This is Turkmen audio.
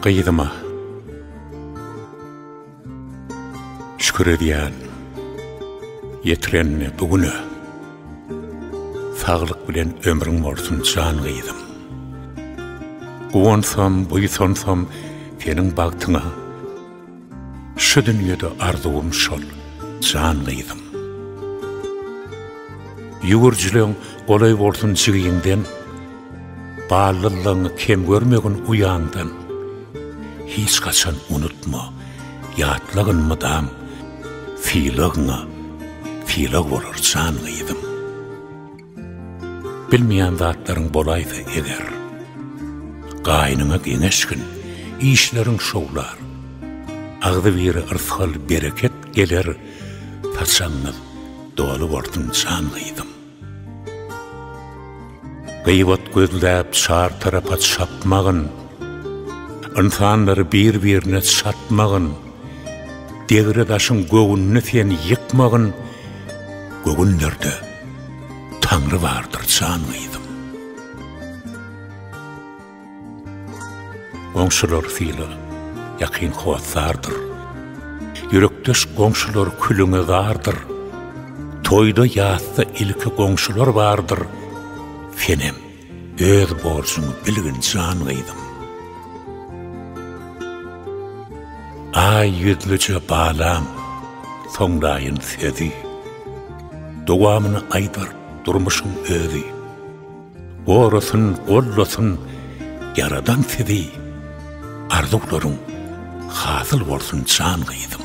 Gyzyma şükür edýän ýetirenine bu güne. Saglyk bilen ömrüň bolsun jan gyzym. Guwansam, buýsansam seniň bagtyňa. Şu dünýede arzuwym şol, jan gyzym. Ýüwürjileň golaý bolsun jigiňden, Ballylygyňy kem görmegin uýaňdan. Hiç haçan unutma, ýatlagyn mydam, Sylagyňa sylag bolar jan gyzym. Bilmeýän zatlaryň bolaýsa eger, Gaýnyňa geňeşgin, işleriň şowlar. Agzybire yrsgal, bereket geler, Saçagyňyz doly bolsun jan gyzym. Gybat gözläp çar tarapa çapmagyn, Ynsanlary bir-birine çatmagyn, Degre-daşyň göwnüni sen ýykmagyn, Göwünlerde Taňry bardyr jan gyzym. Goňşular syla, ýakyn hossardyr. Ýürekdeş goňşular külüňe zardyr. Toýda ýasda ilki goňşular bardyr. Senem öz borjuňy bilgin jan gyzym. Aý ýüzlüje balam, soňlaýyn sözi. Dowamyny aýdar durmuşyň özi. Gorasyn, gollasyn Ýaradan sizi, Arzuwlaryň hasyl bolsun jan gyzym.